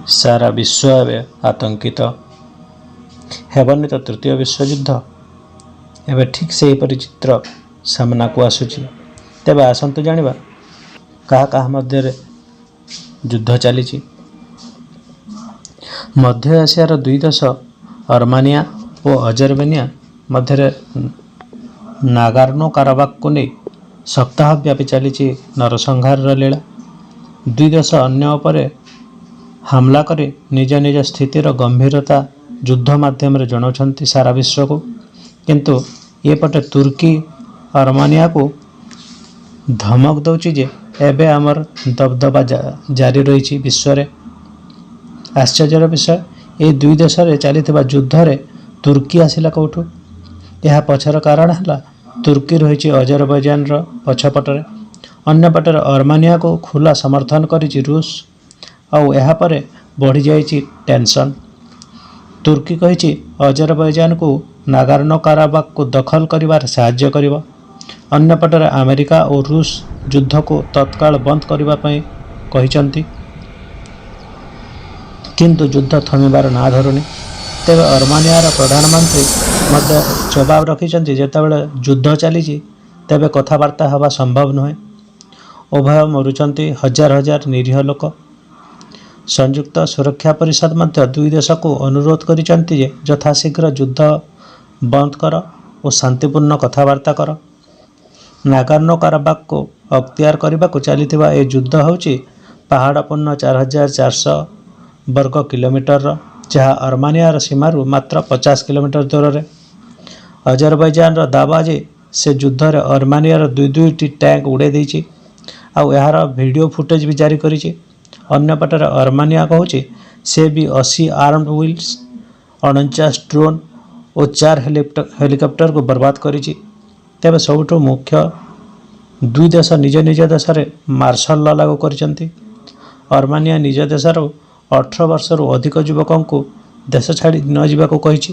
ସାରା ବିଶ୍ୱ ଏବେ ଆତଙ୍କିତ। ହେବନି ତ ତୃତୀୟ ବିଶ୍ୱଯୁଦ୍ଧ? ଏବେ ଠିକ୍ ସେହିପରି ଚିତ୍ର ସାମ୍ନାକୁ ଆସୁଛି। ତେବେ ଆସନ୍ତୁ ଜାଣିବା କାହା କାହା ମଧ୍ୟରେ ଯୁଦ୍ଧ ଚାଲିଛି। ମଧ୍ୟ ଏସିଆର ଦୁଇ ଦେଶ ଅର୍ମାନିଆ ଓ ଅଜରବେନିଆ ମଧ୍ୟରେ ନାଗାର୍ନୋ କାରାବାଖକୁ ନେଇ ସପ୍ତାହବ୍ୟାପୀ ଚାଲିଛି ନରସଂହାରର ଲୀଳା। ଦୁଇ ଦେଶ ଅନ୍ୟ ଉପରେ ହାମଲା କରି ନିଜ ନିଜ ସ୍ଥିତିର ଗମ୍ଭୀରତା ଯୁଦ୍ଧ ମାଧ୍ୟମରେ ଜଣାଉଛନ୍ତି ସାରା ବିଶ୍ୱକୁ। କିନ୍ତୁ ଏପଟେ ତୁର୍କୀ ଅର୍ମାନିଆକୁ ଧମକ ଦେଉଛି ଯେ ଏବେ ଆମର ଦବଦବା ଜାରି ରହିଛି ବିଶ୍ୱରେ। ଆଶ୍ଚର୍ଯ୍ୟର ବିଷୟ, ଏ ଦୁଇ ଦେଶରେ ଚାଲିଥିବା ଯୁଦ୍ଧରେ ତୁର୍କୀ ଆସିଲା କେଉଁଠୁ? ଏହା ପଛର କାରଣ ହେଲା, ତୁର୍କୀ ରହିଛି ଅଜରବୈଜାନର ପଛପଟରେ। ଅନ୍ୟପଟରେ ଅର୍ମାନିଆକୁ ଖୋଲା ସମର୍ଥନ କରିଛି ରୁଷ। ଆଉ ଏହାପରେ ବଢ଼ିଯାଇଛି ଟେନସନ୍। ତୁର୍କୀ କହିଛି, ଅଜରବୈଜାନକୁ ନାଗାର୍ନୋ କାରାବାଖକୁ ଦଖଲ କରିବାରେ ସାହାଯ୍ୟ କରିବ। ଅନ୍ୟପଟରେ ଆମେରିକା ଓ ରୁଷ ଯୁଦ୍ଧକୁ ତତ୍କାଳ ବନ୍ଦ କରିବା ପାଇଁ କହିଛନ୍ତି। କିନ୍ତୁ ଯୁଦ୍ଧ ଥମିବାର ନାଁ ଧରୁନି। ତେବେ ଅର୍ମାନିଆର ପ୍ରଧାନମନ୍ତ୍ରୀ ମଧ୍ୟ ଜବାବ ରଖିଛନ୍ତି, ଯେତେବେଳେ ଯୁଦ୍ଧ ଚାଲିଛି, ତେବେ କଥାବାର୍ତ୍ତା ହେବା ସମ୍ଭବ ନୁହେଁ। ଉଭୟ ମରୁଛନ୍ତି ହଜାର ହଜାର ନିରୀହ ଲୋକ। ସଂଯୁକ୍ତ ସୁରକ୍ଷା ପରିଷଦ ମଧ୍ୟ ଦୁଇ ଦେଶକୁ ଅନୁରୋଧ କରିଛନ୍ତି ଯେ ଯଥାଶୀଘ୍ର ଯୁଦ୍ଧ ବନ୍ଦ କର ଓ ଶାନ୍ତିପୂର୍ଣ୍ଣ କଥାବାର୍ତ୍ତା କର। ନାଗାର୍ନୋ କାରାବାଖକୁ ଅକ୍ତିଆର କରିବାକୁ ଚାଲିଥିବା ଏ ଯୁଦ୍ଧ ହେଉଛି ପାହାଡ଼ପୂର୍ଣ୍ଣ 4400 ବର୍ଗ କିଲୋମିଟରର, ଯାହା ଅର୍ମାନିଆର ସୀମାରୁ ମାତ୍ର 50 କିଲୋମିଟର ଦୂରରେ। ଅଜରବୈଜାନର ଦାବା ଯେ ସେ ଯୁଦ୍ଧରେ ଅର୍ମାନିଆର ଦୁଇ ଦୁଇଟି ଟ୍ୟାଙ୍କ ଉଡ଼ାଇ ଦେଇଛି ଆଉ ଏହାର ଭିଡ଼ିଓ ଫୁଟେଜ୍ ବି ଜାରି କରିଛି। ଅନ୍ୟପଟରେ ଅର୍ମାନିଆ କହୁଛି, ସେ ବି 80 ଆର୍ମଡ ହ୍ୱିଲ୍ସ, 49 ଡ୍ରୋନ୍ ଓ ଚାରି ହେଲିକପ୍ଟରକୁ ବର୍ବାଦ କରିଛି। ତେବେ ସବୁଠୁ ମୁଖ୍ୟ, ଦୁଇ ଦେଶ ନିଜ ନିଜ ଦେଶରେ ମାର୍ଶଲ ଲ ଲାଗୁ କରିଛନ୍ତି। ଅର୍ମାନିଆ ନିଜ ଦେଶରୁ 18 ବର୍ଷରୁ ଅଧିକ ଯୁବକଙ୍କୁ ଦେଶ ଛାଡ଼ି ନ ଯିବାକୁ କହିଛି।